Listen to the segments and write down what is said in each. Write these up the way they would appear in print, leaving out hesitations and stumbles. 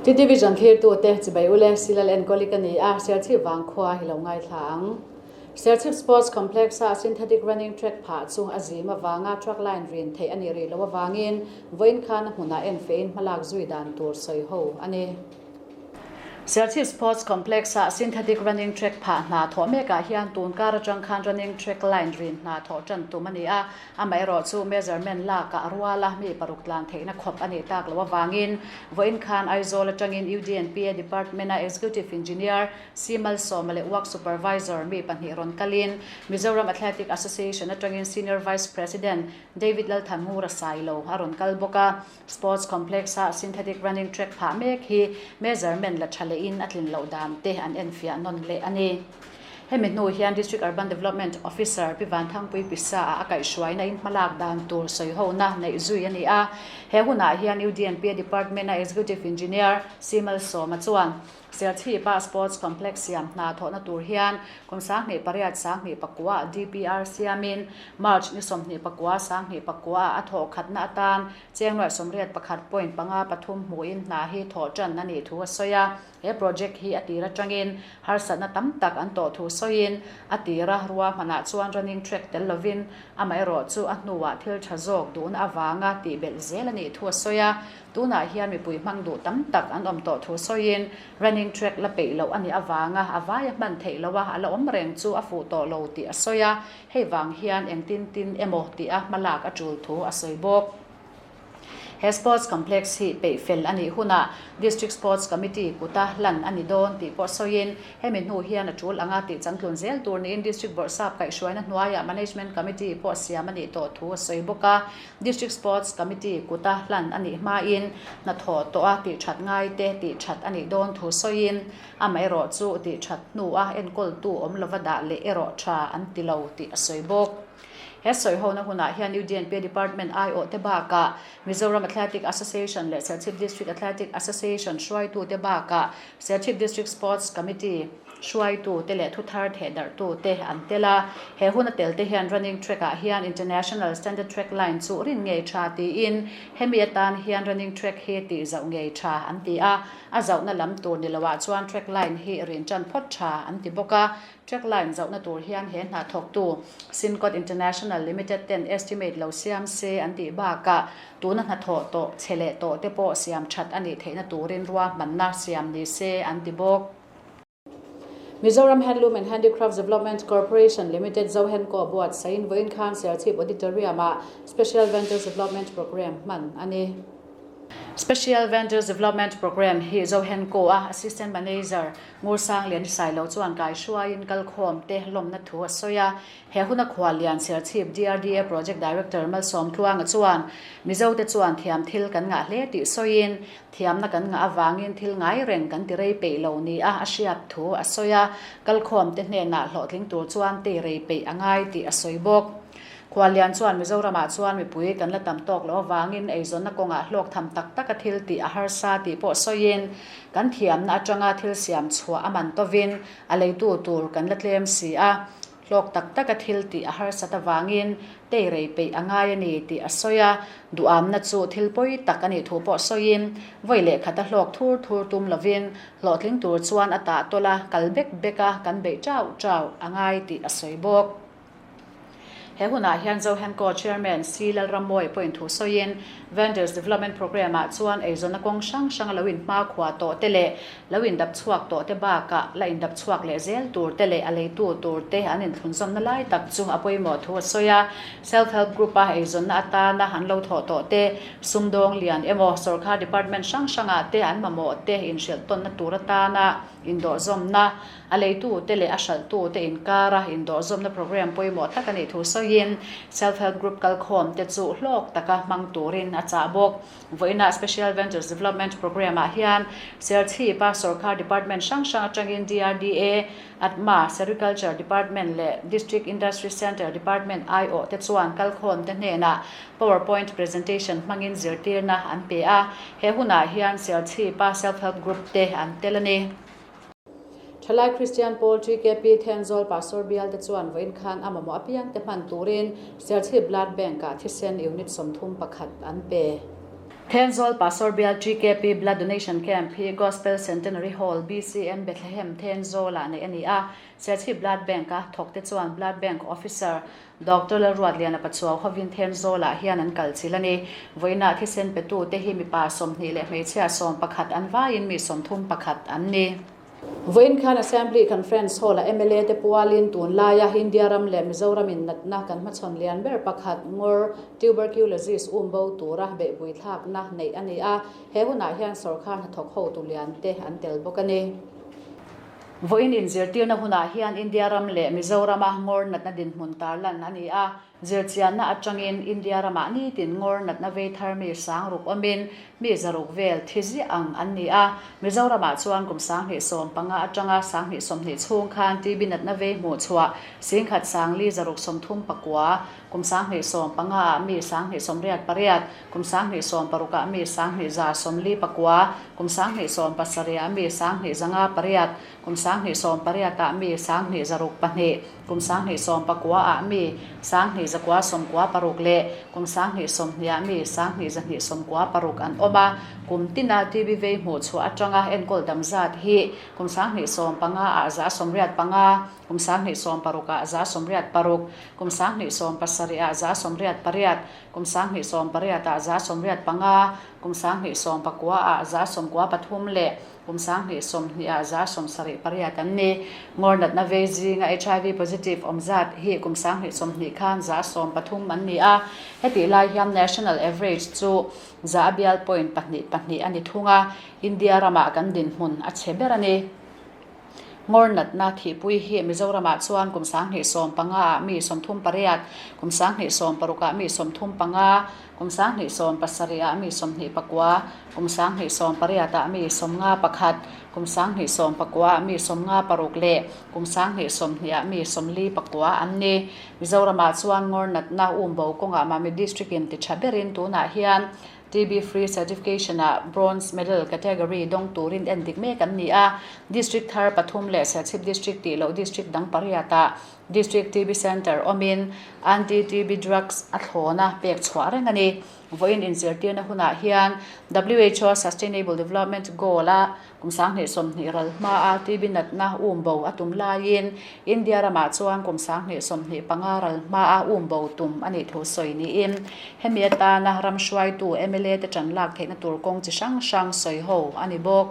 T-Division thlirtute chibai ule Silal enkawli ka ni a, Serchhip vangkhua hi lo ngaithla ang. Serchhip Sports Complex-a synthetic running track phah chu a zim avanga truck line rin theih a nih rih loh avangin vawiin khan a hmunah enfehin hmalak zui dan tur sawi ho a ni. Serchhip Sports Complex-a synthetic running track phah hna thawh mekah hian tun kar atang khan running track line rin hna thawh tan tum a ni a, Amaherawh chu measurement lakah a ruala mi paruk tlan theihna khawp a nih tak loh avangin vawiin khan Aizawl atangin UDNPA Department-a Executive Engineer C Malsawma leh Work Supervisor mi pahnih rawn kalin Mizoram Athletic Association atangin Senior Vice President David Lalthanngura Sailo a rawn kal bawk a. Sports Complex-a synthetic running track phah mek hi measurement la tha lehin a tlin loh dan te an enfiah nawn leh a ni. Hemi hnu hian District Urban Development Officer Pi Vanthangpui Pisa-ah a kaihhruaina in hmalak dan tur sawihona neih zui a ni a. He hunah hian UDNPA Department-a Executive Engineer C Malsawma chuan Serchhipa Sports Complex siam hna thawhna tur hian kum 18 19 DPR siamin March ni 21 19 a thawh khatna atan Chengluaih 81 point panga pathum hmuhin hna hi thawh tan a nih thu a sawi a. He project hi a tir atangin harsatna tam tak an tawh thu sawiin a tira ruahmanah chuan running track tel lovin amaherawh chu a hnuah thil tha zawk duhna avanga tihbelh zel a nih thu a sawi a. Tunah hian mipui hmang duh tam tak an awm tawh thu sawiin running track la peih loh a nih avanga a vaia hman theih loha a la awm reng chu a fuh tawh lo tih a sawi a. Hei vang hian engtin tin emaw tia hmalak a tul thu a sawi bawk. He Sports Complex hi peih fel a nih hunah District Sports Committee kuta hlan a ni dawn tih pawh sawiin hemi hnu hian a tul anga tih changtlun zel tur niin District Bawrhsap kaihhruaina hnuaiah Management Committee pawh siam a nih tawh thu a sawi bawk a. District Sports Committee kuta hlan a nih hmain hnathawh tawha tih that ngaite tih that a nih dawn thu sawiin Amaherawh chu tih that hnua enkawltu awm lova dah leh erawh tha an ti lo tih a sawi bawk. He sawihona hunah hian UDNP Department aiawhte bakah Mizoram Athletic Association leh Serchhip District Athletic Association hruaitute bakah Serchhip District Sports Committee hruaitute leh thuthar thehdarhtute an tel a. He huna telte hian running track-ah hian International Standard Track Line chu rin ngei tha tiin hemi atan hian running track hi tih zauh ngei tha an ti a. A zauhna lam tur ni loah chuan track line hi rin tan phawt tha an ti bawk a. Track line zauhna tur hian he hna thawktu Sincot International Limited ten estimate lo siam se an tih bakah tuna hnathawh tawh chhe leh tawh te pawh siam that a nih theihna turin ruahmanna siam ni se an ti bawk. Mizoram Handloom and Handicrafts Development Corporation Limited Zohenko buatsain vawiin khan Serchhip Auditorium-ah Special Vendors Development Programme hman a ni. Special Vendors Development Programme hi Zohenko a Assistant Manager Ngursang Lian Sailo chuan kaihruaiin kalkhawm te lawmna thu a sawi a. He huna khuallian Serchhip DRDA Project Director Malsawm Tluanga chuan Mizote chuan thiam thil kan ngah hle tih sawiin thiamna kan ngah avangin thil ngai reng kan ti rei peih lo nia a hriat thu a sawi a, kalkhawm te hnenah hlawhtling tur chuan tei rei peih a ngai tih a sawi bawk. Khuallian chuan Mizoramah chuan mipui kan la tam tawk loh avangin eizawnna kawngah hlawk tham tak taka thil tih a harsa tih pawh sawiin kan thiamna atanga thil siam chhuah a man tovin a leitu tur kan la tlem si a, Hlawk tak taka thil tih a harsat avangin tei rei peih a ngai a ni tih a sawi a, duhamna chu thil pawi tak a nih thu pawh sawiin vawi leh khata hlawk thur thur tum lovin hlawhtling tur chuan a tah tawlh a, kal bek bek a, kan beih chau chau a ngai tih a sawi bawk. He hunah hian Zohenco Chairman C Lalrammawi pawhin thu sawiin Vendors Development Programme-ah chuan eizawnna kawng hrang hranga lo inhmakhua tawh te leh Lo indap chhuak tawh te bakah la indap chhuak leh zel tur te leh a leitu tur te an inthlunzawmna lai tak chu a pawimawh thu a sawi a. Self Help Group a eizawnna atana an lo thawh tawh te, sumdawng lian emaw sawrkar department hrang hrangah te an mamawh te inhrilh tawnna tur atana indawhzawmna, a leitu te leh a hralhtu te inkara indawhzawmna programme pawimawh tak a nih thu sawiin Self Help Group kalkhawm te chu hlawk taka hmang turin a chah bawk. Vawiinah Special Ventures Development Programme-ah hian Serchhipa Sorkar Department hrang hrang atangin DRDA, ATMA, Sericulture Department leh District Industry Centre Department aiawh te chuan kalkhawn te hnenah Powerpoint presentation hmangin zirtirna an pe a. He hunah hian Serchhipa Self Help Group te an tel a ni. Thalai Kristian Pawl TKP Thenzawl Pastor Bial te chuan vawiin khan a mamawh apiang te hman turin Serchhip Blood Bank ah thisen unit 31 an pe. Thenzawl Pastor Bial TKP Blood Donation Camp hi Gospel Centenary Hall, BCM Bethlehem, Thenzawl-ah neih a ni a. Serchhip Blood Bank-a thawkte chuan Blood Bank Officer Doctor Lalruatliana Pachuau hovin Thenzawlah hian an kal chilh a ni. Vawiinah thisen petute hi mipa 20 leh hmeichhia 11 an vaiin mi 31 an ni. Vawiin khan Assembly Conference Hall-a mla te pualin tunlaia India ram leh Mizoramin natna kan hmachhawn lian ber pakhat ngawr Tuberculosis umbo tura beihpui thlakna neih a ni a, he hunah hian sawrkar hnathawk hotu lian te an tel bawk a ni. Vawiin inzirtirna hunah hian India ram leh Mizorama ngawr natna dinhmun tarlan a ni a. Zirchianna atangin India ramah nitin ngawr natna vei thar mi sangruk awmin mi zaruk vel thi ziah ang an ni a. Mizoramah chuan kum 2015 atanga 2020 chhung khan TB natna vei hmuh chhuah 10,000 sangli zaruk 39, kum 2015 ah mi 2028, kum 2016 ah mi 2149, kum 2017 ah mi 2508, kum 2018 ah mi 2602, kum 2019 ah mi 2996 leh kum 2020 ah mi 2296 an awm a. Kum tina TB vei hmuh chhuah atanga enkawl dam zat hi kum 2015 ah 85, kum 2016 ah 86, kum 2017 ah 88, kum 2018 ah 85, kum 2019 ah 93 leh kum 2020 ah 78 an ni. Ngawr natna vei zinga HIV positive awm zat hi kum 2020 khan 13 an ni a, hetih lai hian national average chu za bial point pahnih pahnih a ni thung a, India ramah kan dinhmun a chhe ber a ni. Ngawr natna thihpui hi Mizoramah chuan kum 2015 ah mi 38, kum 2016 ah mi 35, kum 2017 ah mi 29, kum 2018 ah mi 51, kum 2019 ah mi 56 leh kum 2020 ah mi 44 an ni. Mizoramah chuan ngawr natna umbo kawngah Mami District in ti tha berin tunah hian TB Free Certification ah Bronze Medal Category dawng turin en dik mek an ni a, District thar pathum leh Serchhip District tih loh District dang pariat ah District TB Centre awmin Anti-TB Drugs a thlawna pek chhuah reng a ni. Vawiin inzirtirna hunah hian WHO Sustainable Development Goal a Kum 2020 ral hmaa TB natna umbo a tum laiin India ramah chuan kum 2025 ral hmaa umbo tum a nih thu sawi niin hemi atana ram hruaitu mla te tan lak theihna tur kawng chi hrang hrang sawi ho a ni bawk.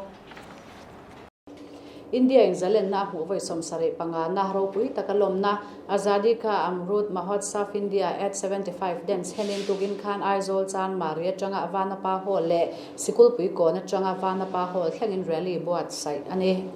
India in zalenna a hmuh vawi 75 na ropui taka lawmna Azadi Ka Amrut Mahotsav India at 75 dance henin tukin khan Aizawl Chanmari atanga Vanapa Hall leh Sikulpui kawn atanga Vanapa Hall thlengin rally buatsaih a ni.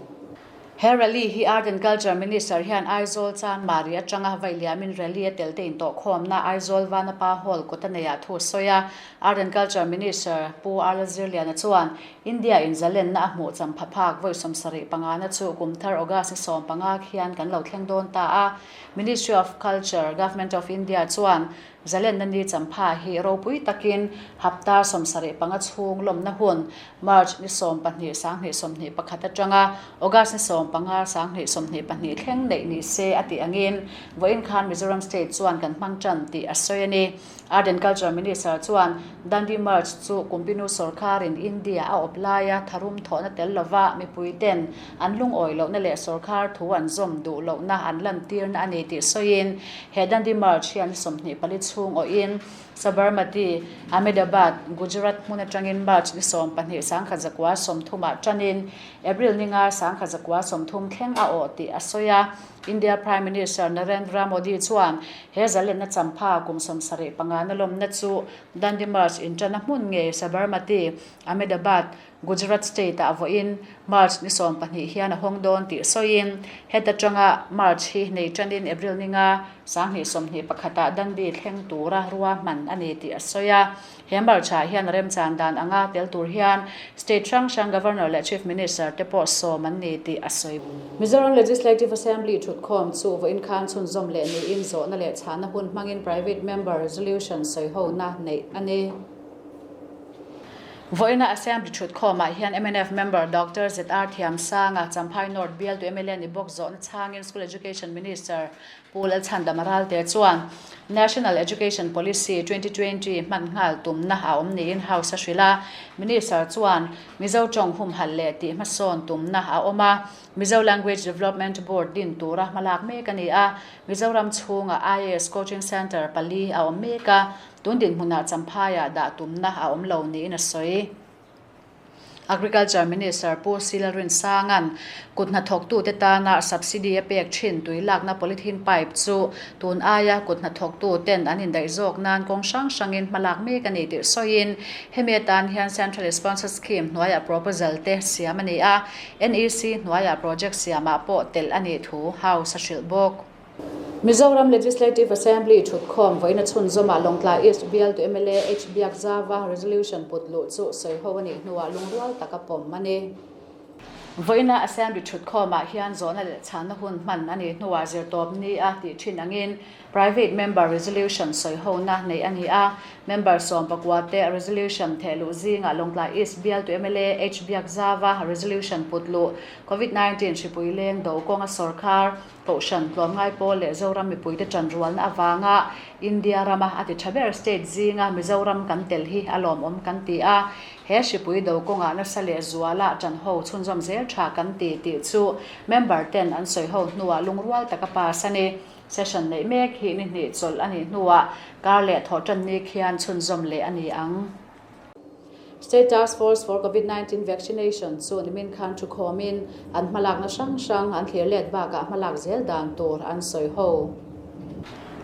He rally hi Art and Culture Minister hian Aizawl Chanmari atanga vailiamin rally a tel te intawhkhawmna Aizawl Vanapa Hall kawta neiah thu a sawi a. Art and Culture Minister Pu R Lalzirliana chuan India in zalenna a hmuh champha phak vawi 75 na chu kum thar August ni 15 khian kan lo thleng dawn ta a. Ministry of Culture, Government of India chuan Zalenna ni champha hi ropui takin hapta 75 chhung lawmna hun March ni 12 2021 atanga August ni 15 2022 thleng neih ni se a tih angin vawiin khan Mizoram State chuan kan hmang tan tih a sawi a ni. Art and Culture Minister chuan Dandi March chu Kumpinu sawrkharin India a awp laia tharum thawhna tel lova mipui ten an lungawi lohna leh sawrkhar thu an zawm duh lohna an lantirna a ni tih sawiin he Dandi March hian ni 24 chhung awhin Sabarmati, Ahmedabad, Gujarat hmun atangin March ni 12 1930 ah tanin April ni nga 1930 thleng a awh tih a sawi a. India Prime Minister Narendra Modi chuan he zalenna champha kum 75 na lawmna chu Dandi March inṭana hmun ngei Sabarmati, Ahmedabad, Gujarat State ah vawiin March ni 12 hian a hawng dawn tih sawiin heta tanga March hi nei ṭanin April ni nga 2021 ah Dandi thleng tura ruahman a ni tih a sawi a. He March ah hian remchan dan anga tel tur hian State hrang hrang Governor leh Chief Minister te pawh sawm an ni tih a sawi. Mizoram Legislative Assembly thutkhawm chu vawiin khan chhunzawm leh niin zawhna leh chhahna hun hmangin Private Member Resolution sawihona neih a ni. Vawiina Assembly thutkhawmah hian mnf Member Doctor ZR Thiamsanga, Champhai North bialtu mla ni bawk zawhna chhangin School Education Minister. Pu Lalchhandama Ralte chuan National Education Policy 2020 hman nghal tumna a awm niin House a hrilh a. Minister chuan Mizo tawng humhalh leh tih hmasawn tumna a awm a, Mizo Language Development Board din tura hmalak mek a ni a. Mizoram chhungah IAS Coaching Centre pali a awm mek a, tun dinhmunah Champhaiah dah tumna a awm lo niin a sawi. Agriculture Minister Pu Sila Rinsanga'n kut hnathawktute tana subsidy a pek thin tui lakna polythene pipe chu tun aia kut hnathawktuten an indaih zawk nan kawng hrang hrangin hmalak mek a ni tih sawiin hemi atan hian Central Sponsored Scheme hnuaiah proposal te siam a ni a, NEC hnuaiah project siamah pawh telh a nih thu House a hrilh bawk. Mizoram Legislative Assembly thutkhawm vawiina chhunzawmah Lawngtlai East bialtu mla H Biakzava resolution put luh chu sawiho a nih hnuah lungrual taka pawm a ni. Vawiina Assembly thutkhawmah hian zawhna leh chhanna hun hman a nih hnuah zirtawp ni a tih thin angin Private Member Resolution sawihona neih a ni a. Member 14 te resolution thehluh zingah Lawngtlai East bialtu mla H Biakzava resolution put luh Covid 19 hripui leng do kawnga sawrkhar Kohhran tlawmngai pawl leh Zoram mipuite ṭanrualna avanga India rama a ti ṭha ber state zinga Mizoram kan tel hi a lawmawm kan ti a, he hripui do kawngah nasa leh zuala ṭanho chhunzawm zel ṭha kan ti tih chu member ten an sawiho hnuah lungrual taka pass a ni. Session neih mek hi ni hnih chawlh a nih hnuah kar leh thawhṭan ni khian chhunzawm leh a ni ang. State Task Force for Covid 19 Vaccination chu nimin khan thukhawmin an hmalakna hrang hrang an thlir let bakah hmalak zel dan tur an sawi ho.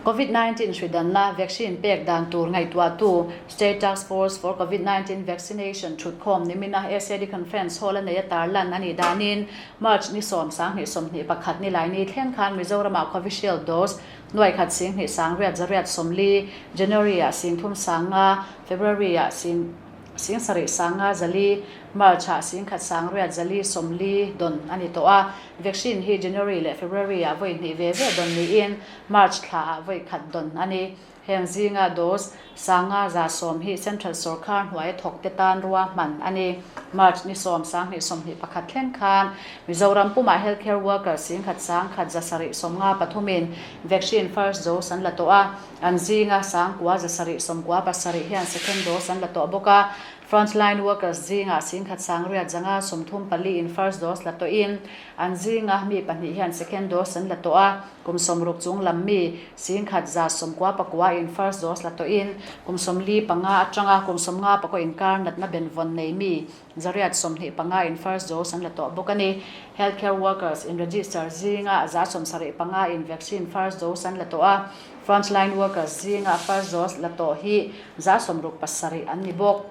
Covid 19 hridanna vaccine pek dan tur ngaihtuahtu State Task Force for Covid 19 Vaccination thutkhawm nimina SAD Conference Hall a nei a tarlan a nih danin March ni 10, 2021 ni laini thleng khan Mizoramah Covishield dose Nuaikhat 2,000 840, January-ah 3,500, February-ah 7,500, March-ah 1,640 dawn a ni tawh a. Vaccine hi January leh February-ah vawi hnih ve ve dawn niin March thlaah vawi khat dawn a ni. Heng zinga dose 5,100 hi Central sawrkar hnuaia thawkte tan ruahman a ni. March ni 10, 2021 thleng khan Mizoram pumah healthcare workers 1,173 in vaccine first dose an la tawh a, an zinga 9,797 hian second dose an la tawh bawk a. Frontline workers zingah 1,934 in first dose la tawhin an zinga mi pahnih hian second dose an la tawh a. Kum 60 chung lam mi 1,199 in first dose la tawhin kum 45 atanga kum 54 inkar natna benvawn nei mi 125 in first dose an la tawh bawk a ni. Healthcare workers in register zinga 75 in vaccine first dose an la tawh a, frontline workers zinga first dose la tawh hi 67 an ni bawk.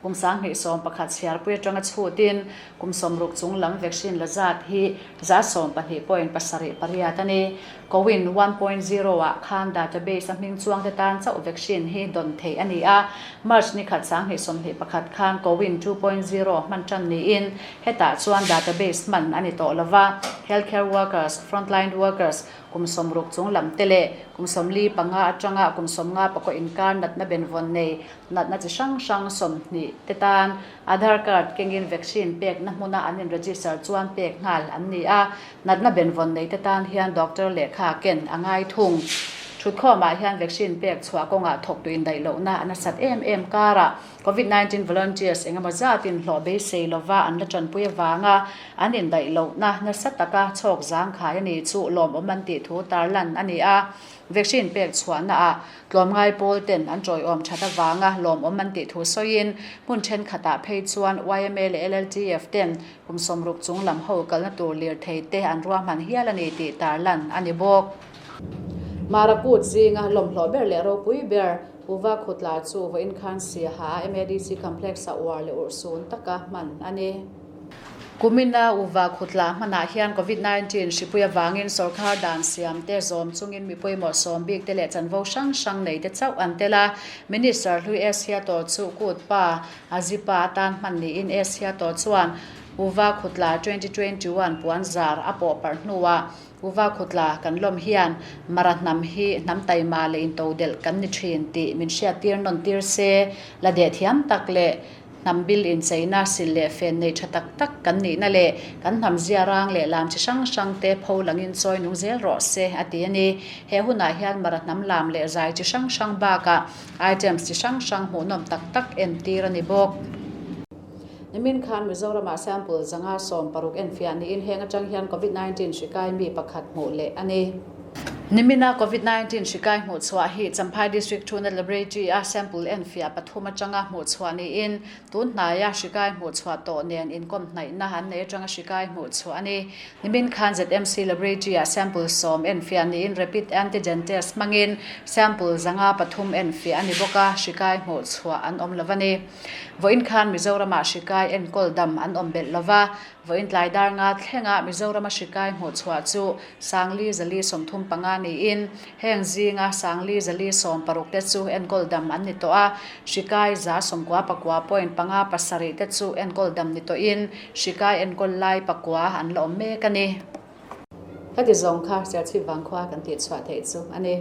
Kum 2011 chhiarpui atanga chhutin kum 60 chung lam vaccine la zat hi 12.78 a ni. CoWIN 1.0 ah khan database a hming chuangte tan chauh vaccine hi dawn theih a ni a. March ni khat 2021 khan CoWIN 2.0 hman tan niin hetah chuan database hman a ni tawh lova. Healthcare workers, frontline workers, kum 60 chung lam te leh kum 45 atanga kum 54 inkar natna benvawn nei natna chi hrang hrang 20 te tan Aadhaar card kengin vaccine pekna hmuna an in register chuan pek nghal an ni a, natna benvawn nei te tan hian doctor lehkha ken a ngai thung. Thutkhawmah hian vaccine pek chhuah kawngah thawktu indaih lohna a nasat em em karah Covid 19 volunteers engemaw zatin hlawh beisei lova an la tanpui avanga an indaih lohna nasa taka chhawk zangkhai a ni chu lawmawm an tih thu tarlan a ni a. Vaccine pek chhuahnaah tlawmngai pawl ten an tawiawm that avanga lawmawm an tih thu sawiin hmun thenkhatah phei chuan yma leh LLTF ten kum 60 chung lam ho kalna tur lirthei te an ruahman hial a ni tih tarlan a ni bawk. Marakut zinga lawmhlawh ber leh ropui ber Uva Khutla chu vawiin khan Siaha MADC Complex-a uar leh urhsun taka hman a ni. Kumina Uva Khutla hmanah hian Covid 19 hripui avangin sawrkar dan siam te zawm chungin mi pawimawh sawm bik te leh chanvo hrang hrang nei te chauh an tel a. Minister hlui Asia tawh chu kut pa Azipa atan hman niin Asia tawh chuan Uva Khutla 2021 puan zar a pawh parh hnuah Uva Khutla kan lawm hian Mara hnam hi hnam taima leh intodelh kan ni thin tih min hriattir nawn tir se la deh thiam tak leh. Hnam bil incheina sil leh fen nei tha tak tak kan nihna leh kan hnam zia rang leh lam chi hrang hrang te pho langin chawi nung zel rawh se, a ti a ni. He hunah hian Mara hnam lam leh zai chi hrang hrang bakah items chi hrang hrang hmuhnawm tak tak entir a ni bawk. Nimin khan Mizoramah sample 560 enfiah niin heng atang hian Covid 19 hri kai mi pakhat hmuh leh a ni. Nimina Covid 19 hri kai hmuh chhuah hi Champhai District Thuna Laboratory a sample enfiah pathum atanga hmuh chhuah niin tun hnaia hri kai hmuh chhuah tawh nen inkawm hnaihna an nei atanga hri kai hmuh chhuah a ni. Nimin khan ZMC Laboratory ah sample sawm enfiah niin rapid antigen test hmangin sample 503 enfiah a ni bawk a, hri kai hmuh chhuah an awm lo a ni. Vawiin khan Mizoramah hri kai enkawl dam an awm belh lo va, vawiin tlai dar nga thlenga Mizorama hri kai hmuh chhuah chu Sangli 435 niin heng zinga Sangli 460 te chu enkawl dam an ni tawh a, hri kai 99.57 te chu enkawl dam ni tawhin hri kai enkawl lai pakua an la awm mek a ni. Heti zawng kha Serchhip Vangkhua kan tihchhuah theih chu a ni.